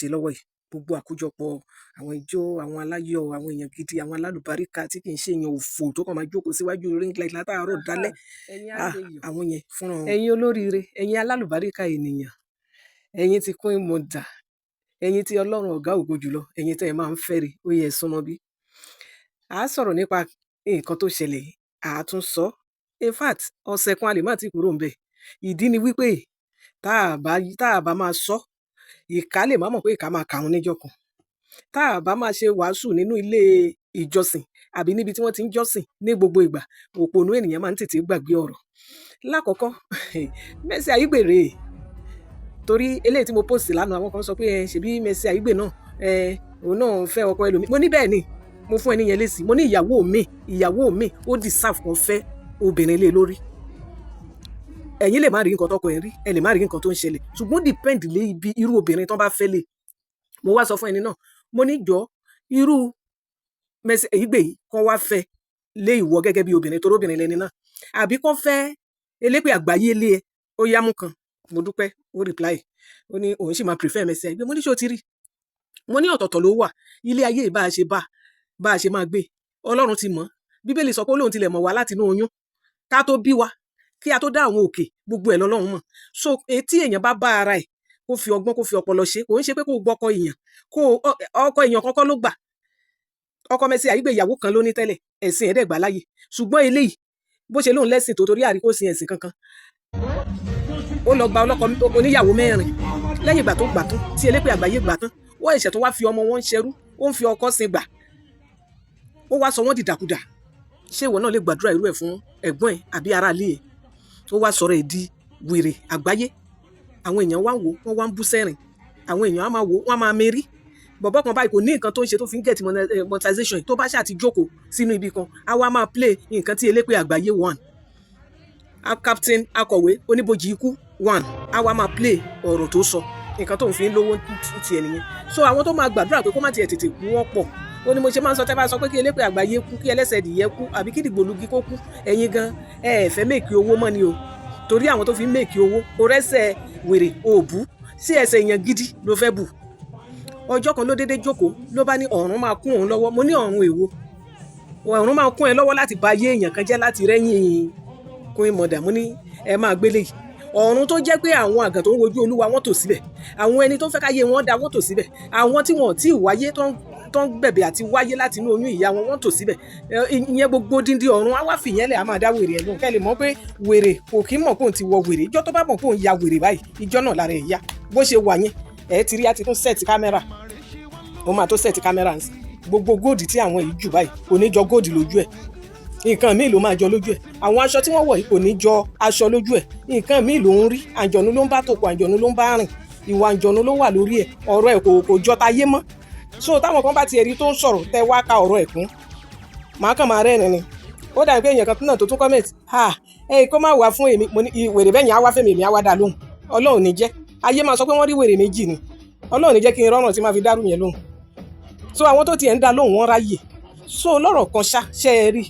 ṣe lọ́wọ́ yìí. Gbogbo àkójọpọ̀ àwọn ijó, àwọn aláyọ̀, àwọn èèyàn gidi, àwọn alálùbáríkà tí kì í ṣe èèyàn òfò tó kàn máa jókòó síwájú ring light látàárọ̀ dálẹ́. Ah, àwọn yẹn fúnra ẹ̀yin olóríire, ẹ̀yin alálùbáríkà ènìyàn, ẹ̀yin tí Queen Mother, ẹ̀yin tí Ọlọ́run ọ̀gá ògo jùlọ, ẹ̀yin tẹ́ ẹ máa ń fẹ́re, ó yẹ ẹ súnmọ́ bí. À á sọ̀rọ̀ nípa nǹkan tó ṣẹlẹ̀ yìí, à á tún sọ. In fact, ọ̀sẹ̀ kan a lè má ti kúrò ńbẹ̀. Ìdí ni wípé tá a bá máa sọ, ìkà lè má mọ̀ pé ìkà máa kà òun níjọ́ kan. Tá a bá máa ṣe wàásù nínú ilé ìjọsìn àbí níbi tí wọ́n ti ń jọ́sìn ní gbogbo ìgbà, òpònú ènìyàn máa ń tètè gbàgbé ọ̀rọ̀. Lákọ̀ọ́kọ́, Mercy Aigbe rèé, torí eléyìí tí mo post lánàá, àwọn kan sọ pé ẹ ṣebí Mercy Aigbe náà, ẹ òun náà fẹ́ ọkọ ẹlòmíì. Mo ní bẹ́ẹ̀ ni, mo fún ẹni yẹn lésì. Mo ní ìyàwó mi ó deserve kan fẹ́ obìnrin lé lórí. Ẹ̀yin lè má rí nǹkan tọkọ ẹ̀ ń rí, ẹ lè má rí nǹkan tó ń ṣẹlẹ̀, ṣùgbọ́n depend lé ibi irú obìnrin tó bá fẹ́ lé. Mo wá sọ fún ẹni náà, mo ní jọ, irú Mercy Aigbe yìí kán wá fẹ́ lé ìwọ gẹ́gẹ́ bí obìnrin, torí obìnrin lẹni náà, àbí kán fẹ́ elépè àgbáyé lé ẹ, ó yá mú kan. Mo dúpẹ́, ó reply, ó ní òun sì máa prefer Mercy Aigbe. Mo ní ṣé o ti rí? Mo ní ọ̀tọ̀ọ̀tọ̀ ló wà ilé ayé, bá a ṣe bá a ṣe máa gbé, Ọlọ́run ti mọ̀. Bíbélì sọ pé Olóhun tilẹ̀ mọ̀ wá láti inú oyún ká tó bí wa, kí a tó dá àwọn òkè, gbogbo ẹ̀ lọ́lọ́run mọ̀. So etí èèyàn bá bá ara ẹ̀, kó fi ọgbọ́n, kó fi ọpọlọ ṣe. Kò ń ṣe pé kó gbọ́kọ èèyàn, kó ọkọ èèyàn kọ́kọ́ ló gbà. Ọkọ Mercy Aigbe, ìyàwó kan ló ní tẹ́lẹ̀, ẹ̀sìn ẹ̀ dẹ̀ gbà láàyè. Ṣùgbọ́n eléyìí, bó ṣe lóun lẹ́sìn tó, torí àríkó sin ẹ̀sìn kankan, ó lọ gba ọlọ́kọ oníyàwó mẹ́rin. Lẹ́yìn ìgbà tó gbà tán, tí elépè àgbáyé gbà tán, ó ẹ̀ṣẹ̀ tó wá fi ọmọ wọn ń ṣerú, ó ń fi ọkọ sin gbà, ó wá sọ wọ́n dìdàkudà. Ṣé ìwọ náà lè gbàdúrà irú ẹ̀ fún ẹ̀gbọ́n ẹ̀ àbí ará ilé ẹ̀? Ó wá sọ̀rọ̀ ẹ̀ di wèrè àgbáyé. Àwọn èèyàn wá ń wò, wọ́n wá ń bú sẹ́rìn. Àwọn èèyàn á máa wò, wọ́n á máa mérí. Bọ̀bọ́ kan báyìí kò ní nǹkan tó ń ṣe tó fi ń get monetization. Tó bá ṣáà ti jókòó sínú ibi kan, á wá máa play nǹkan tí elépè àgbáyé one, captain akọ̀wé oníbojì ikú one, á wá máa play ọ̀rọ̀ tó sọ. Nǹkan tó ń fi ń lówó tiẹ̀ nìyẹn. So àwọn tó máa gbàdúrà pé kó má tiẹ̀ tètè kú, wọ́n pọ̀. Ó ní mo ṣe máa ń sọ, tẹ́ bá sọ pé kí elépè àgbáyé kú, kí ẹlẹ́sẹ̀ dìyẹ kú, àbí kí dìgbòlugi kó kú, ẹ̀yin gan ẹ ẹ̀ fẹ́ make owó mọ́ ni o, torí àwọn tó fi ń make owó, o rẹ́sẹ̀ wèrè òbú sí ẹsẹ̀ èèyàn gidi ló fẹ́ bù. Ọjọ́ kan ló dédé jókòó, ló bá ní ọ̀run máa kún òun lọ́wọ́. Mo ní ọ̀run èwo? Ọ̀run máa kún ẹ lọ́wọ́ láti ba ayé èèyàn kan jẹ́, láti rẹ́yìn Queen Mother. Mo ní ẹ máa gbélé yìí, ọ̀run tó jẹ́ pé àwọn àgàn tó ń wojú Olúwa, wọ́n tò síbẹ̀, àwọn ẹni tó ń fẹ́ káyé wọn dá, wọ́n tò síbẹ̀, àwọn tí wọn ò tí ì wáyé, tó ń bẹ̀bẹ̀ àti wáyé láti inú oyún ìyá wọn, wọ́n tò síbẹ̀. Ìyẹn gbogbo díndín ọ̀run á wá fìyẹn lẹ̀, á máa dá wèrè ẹ̀ lóhùn. Kẹ́ lè mọ̀ pé wèrè kò kí mọ̀ pé òun ti wọ wèrè. Ìjọ́ tó bá mọ̀ pé òun ya wèrè báyìí, ìjọ́ náà lára ẹ̀ yá. Bó ṣe wà yẹn, ẹ̀ ti rí, á ti tún set camera, ó máa tó set camera. Gbogbo gold tí àwọn yìí jù báyìí kò ní jọ gold lójú ẹ̀, nǹkan míì ló máa jọ lójú ẹ̀. Àwọn aṣọ tí wọ́n wọ̀ yìí kò ní jọ aṣọ lójú ẹ̀, nǹkan míì ló ń rí. Àǹjọ̀nú ló ń bá tòpọ̀, àǹjọ̀nú ló ń bá rìn, ìwà àǹjọ̀nú ló wà lórí ẹ̀. Ọ̀rọ̀ ẹ̀ kò jọ tayé mọ́. So táwọn kan bá tiẹ̀ rí tó ń sọ̀rọ̀, tẹ́ wá ka ọ̀rọ̀ ẹ̀ kún, màá kàn máa rẹ́rìn ni. Ó dàbí pé èèyàn kan náà tó tún comment, ha ẹ kó má wá fún èmi. Mo ní wèrè bẹ́ẹ̀ yẹn á wá fẹ́mi, èmi á wá dá lóhùn. Ọlọ́run ní jẹ́ ayé máa sọ pé wọ́n rí wèrè méjì ni. Ọlọ́run ní jẹ́ kí n rọ́rùn tí máa fi dárú yẹn lóhùn. So àwọn tó tiẹ̀ ń dá lóhùn, wọ́n ráyè. So lọ́rọ̀ kan ṣá, ṣe é rí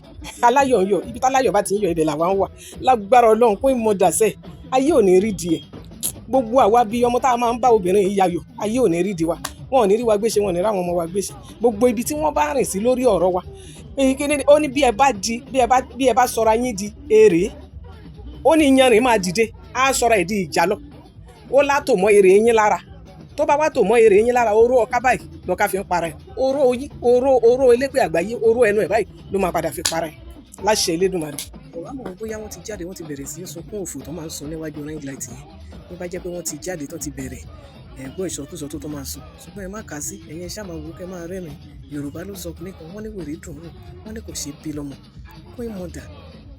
aláyọ̀ ń yọ̀, ibi táláyọ̀ bá ti ń yọ̀, ibẹ̀ làwa ń wà. Lágbára Ọlọ́run, Queen Mother sẹ̀, ayé ò ní rí di ẹ̀. Gbogbo àwa bí ọmọ tá a máa ń bá obìnrin yìí yayọ̀, ayé ò ní rí di wa, wọn ò ní rí wa gbéṣe, wọn ò ní ráwọn ọmọ wa gbéṣe. Gbogbo ibi tí wọ́n bá rìn sí lórí ọ̀rọ̀ wa, èyí kíni ó ní, bí ẹ bá di bí ẹ bá sọra yín di èrè, ó ní iyanrìn máa dìde, á sọra ẹ̀ di ìjà lọ. Ó látò mọ́ èrè yín lára. Tó bá wá tò mọ́ èrè yín lára, oró ọká báyìí lọ́ka fi ń para ẹ̀. Oró yín, oró elépè àgbáyé, oró ẹnu ẹ̀ báyìí ló máa padà fi para ẹ̀ láṣẹ Elédùmarè. Ọ̀rọ̀ àmọ́ bóyá wọ́n ti jáde, wọ́n ti bẹ̀rẹ̀ sí í sunkún òfò tó máa ń sun níwájú ring light yẹn. Tó bá jẹ́ pé wọ́n ti jáde tó ti bẹ̀rẹ̀ ẹ̀gbọ́n ìsọkúsọ tó máa sọ, ṣùgbọ́n ẹ má kà á sí. Ẹ̀yin ẹ ṣáà máa wò, kẹ́ máa rẹ́rìn. Yorùbá ló sọ nìkan, wọ́n ní wèrè dùn ún, wọ́n ní kò ṣeé bí lọ́mọ. Queen Mother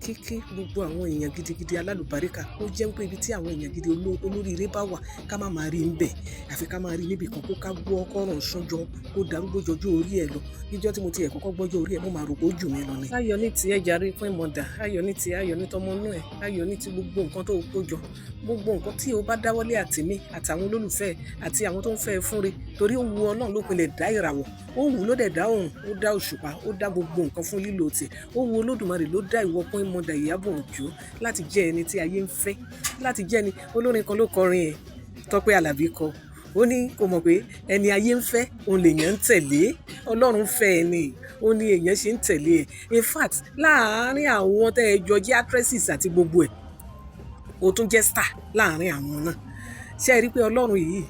kíkí gbogbo àwọn èèyàn gidigidi alálùbáríkà, ó jẹ́ wípé ibi tí àwọn èèyàn gidi olóríire bá wà, ká má máa rí ń bẹ̀, àfi ká máa rí níbì kan, kó ká gbọ́ kọ́rùn súnjọ, kó darúgbó jọjú orí ẹ̀ lọ. Níjọ́ tí mo ti ẹ̀ kọ́kọ́ gbọ́jọ́ orí ẹ̀, mo máa rò pé ó jù mí lọ ni. Ayọ̀ ní tiẹ̀ jàre, Queen Mother. Ayọ̀ ní tiẹ̀, ayọ̀ ní tọmọ inú ẹ̀, ayọ̀ ní ti gbogbo nǹkan tó kó jọ, gbogbo nǹkan tí o bá dáwọ́lé, àtèmi àtàwọn olólùfẹ́ àti àwọn tó ń fẹ́ ẹ fúnre, torí ó wu Ọlọ́run ló pinlẹ̀ dá ìràwọ̀, ó wù ú ló dẹ̀ dá òrùn, ó dá òṣùpá, ó dá gbogbo nǹkan fún lílò tiẹ̀. Ó wu Olódùmarè ló dá ìwọ Queen Mother Ìyábọ̀ Òjó láti jẹ́ ẹni tí ayé ń fẹ́, láti jẹ́ ẹni. Olórin kan ló kọrin ẹ̀, Tọ́pẹ́ Àlàbí kọ. Ó ní kò mọ̀ pé ẹni ayé ń fẹ́ òun lèèyàn ń tẹ̀lé. Ọlọ́run fẹ́ ẹ ni, ó ní èèyàn ṣe ń tẹ̀lé ẹ. In fact, láàárín àwọn tẹ́ ẹ jọ jẹ́ actresses àti gbogbo ẹ̀, ó tún jẹ́ star láàárín àwọn náà. Ṣé ẹ rí pé Ọlọ́run yìí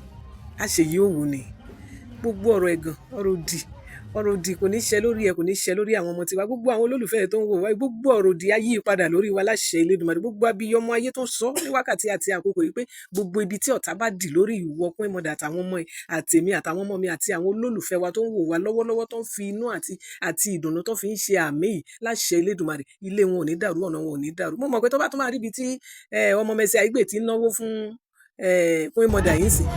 àṣeyìí òwò ni? Gbogbo ọ̀rọ̀ ẹ̀gàn, ọ̀rọ̀ òdì, ọ̀rọ̀ òdì kò ní ṣẹ lórí ẹ, kò ní ṣẹ lórí àwọn ọmọ tiwa. Gbogbo àwọn olólùfẹ́ ẹ tó ń wò wá, gbogbo ọ̀rọ̀ òdì á yí padà lórí wa láṣẹ Elédùmarè. Gbogbo abiyamọ ayé tó ń sọ ní wákàtí àti àkókò yìí pé gbogbo ibi tí ọ̀tá bá dì lórí ìwọ Queen Mother àtàwọn ọmọ ẹ àtèmi àtàwọn ọmọ mi àti àwọn olólùfẹ́ wa tó ń wò wá lọ́wọ́lọ́wọ́, tó ń fi inú àti ìdùnnú tó fi ń ṣe àmì yìí, láṣẹ Elédùmarè, ilé wọn ò ní dàrú, ọ̀nà wọn ò ní dàrú. Mo mọ̀ pé tó bá tún máa rí ibi tí ọmọ Mercy Aigbe ti ń náwó fún Queen Mother yìí sìn,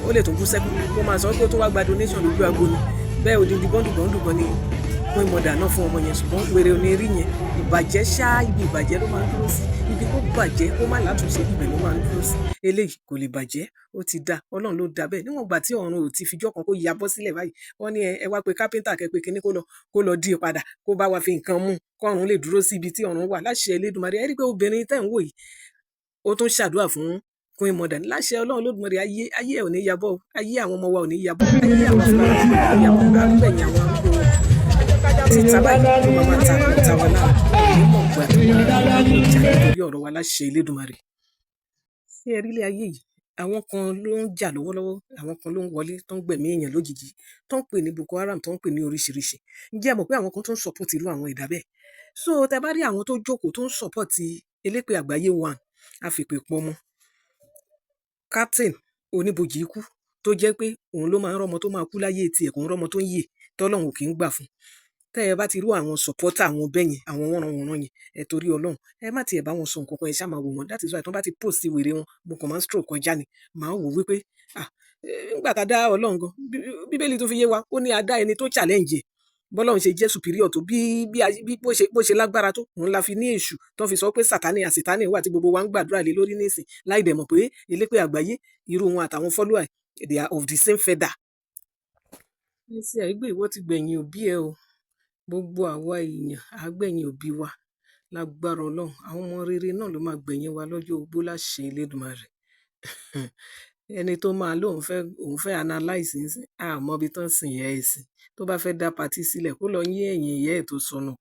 ó lè tún bú sẹ́kún, kó máa sọ pé ó tún wá gba donation lójú agbo ni. Bẹ́ẹ̀ odindi bundle bundle gan ni Queen Mother náà fún ọmọ yẹn. Ṣùgbọ́n wèrè ò ní rí yẹn. Ìbàjẹ́ ṣá, ibi ìbàjẹ́ ló máa ń dúró sí. Ibi kó bàjẹ́ kó má látúnṣe, ibẹ̀ ló máa ń dúró sí. Eléyìí kò lè bàjẹ́, ó ti da, Ọlọ́run ló da bẹ́ẹ̀. Níwọ̀n ìgbà tí ọ̀run ò ti fijọ́ kan kó ya bọ́ sílẹ̀ báyìí, wọ́n ní ẹ wá pé kápẹ́ńtà kẹ́ pé kinní kó lọ dí i padà, kó bá wa fi nǹkan mú kọ́run lè dúró sí ibi tí ọ̀run wà láṣẹ Elédùmarè. Ẹ rí i pé obìnrin tẹ́ ń wò yìí, ó tún ṣàdúrà fún Queen Mother láṣẹ Ọlọ́run Olódùmarè. Ayé, ayé ẹ̀ ò ní yabọ́, ayé àwọn ọmọ wa ò ní yabọ́, ayé àwọn fúnra wa ò ní yabọ́. Àgbẹ̀yìn àwọn arúgbó títa báyìí ló máa ta ta wa lára ní mọ̀ gbà tó máa jà nítorí ọ̀rọ̀ wa láṣẹ Elédùmarè. Ṣé ẹ rí ilé ayé yìí? Àwọn kan ló ń jà lọ́wọ́lọ́wọ́, àwọn kan ló ń wọlé tó ń gbẹ̀mí èèyàn lójijì, tó ń pè ní Boko Haram, tó ń pè ní oríṣiríṣi. Ǹjẹ́ ẹ mọ̀ pé àwọn kan tó ń support irú àwọn ẹ̀dá bẹ́ẹ̀? So tẹ bá rí àwọn tó jókòó tó ń support elépè àgbáyé one, àfìpè pọmọ, captain oníbojì ikú, tó jẹ́ pé òun ló máa ń rọ́mọ tó máa kú láyé tiẹ̀, kò ń rọ́mọ tó ń yè tọ́lọ́run ò kì í gbà fún. Tẹ́ ẹ bá ti rú àwọn supporter àwọn bẹ́yẹn, àwọn wọ́nranwọ̀nran yẹn, ẹ torí Ọlọ́run, ẹ má tiẹ̀ bá wọn sọ nǹkan kan, ẹ ṣáà máa wò wọ́n. That is why tí wọ́n bá ti post wèrè wọn, mo kàn máa ń stroll kọjá ni. Màá wò wípé, ah, nígbà tá a dá Ọlọ́run gan, Bíbélì tó fi yé wa, ó ní a dá ẹni tó challenge ẹ̀. Bọ́lọ́run ṣe jẹ́ superior tó, bí bó ṣe lágbára tó, òun la fi ní èṣù tó fi sọ pé Sátánì àsìtánì wà tí gbogbo wa ń gbàdúrà lé lórí nísìn, láì dẹ̀ mọ̀ pé elépè àgbáyé, irú wọn àtàwọn follower, they are of the same feather. Mercy Aigbe, ìwọ ti gbẹ̀yìn òbí ẹ o. Gbogbo àwa èèyàn á gbẹ̀yìn òbí wa lágbára Ọlọ́run. Àwọn ọmọ rere náà ló máa gbẹ̀yìn wa lọ́jọ́ ogbó láṣẹ Elédùmarè. Ẹni tó máa lóun fẹ́, òun fẹ́ analyse nísìn, a mọ ibi tán sin ìyá ẹ̀ sí. Tó bá fẹ́ dá party sílẹ̀, kó lọ yín ẹ̀yìn ìyá ẹ̀ tó sọnù.